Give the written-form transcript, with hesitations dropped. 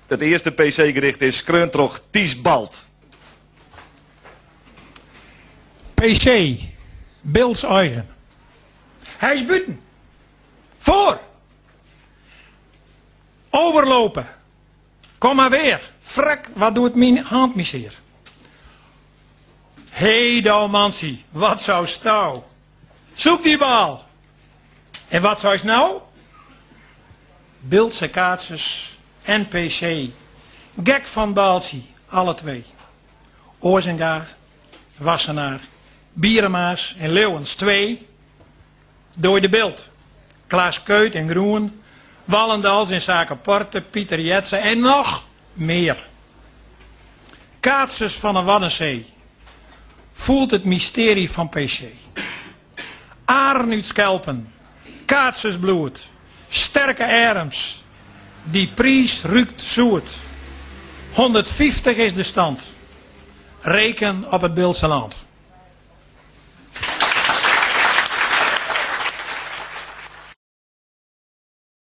It earste PC-gedicht is skreaun troch Thys Balt. PC, Bilts eigen. Hy is bûten. Foar! Overlopen. Kom mar wer. Frek, wat doet myn hand my sear. Hé do mantsje, wat seisto? Zoek die bal. En wat seist no? Bildtse keatsers, NPC. Gek fan baltsje, alle twee. Oazenga, Wassenaar, Bierema's en Leeuwens 2. Door de Bilt. Klaas Keut en Groen, Wallendals en Sake Porte, Pieter Jetze en noch mear. Keatsers fan de Waddenzee. Fielt it mystearje fan PC. Aren út Skelpen, keatsersbloed, sterke earms, dy priis rûkt soet. 150 is de stand. Reken op it Bildtse lân.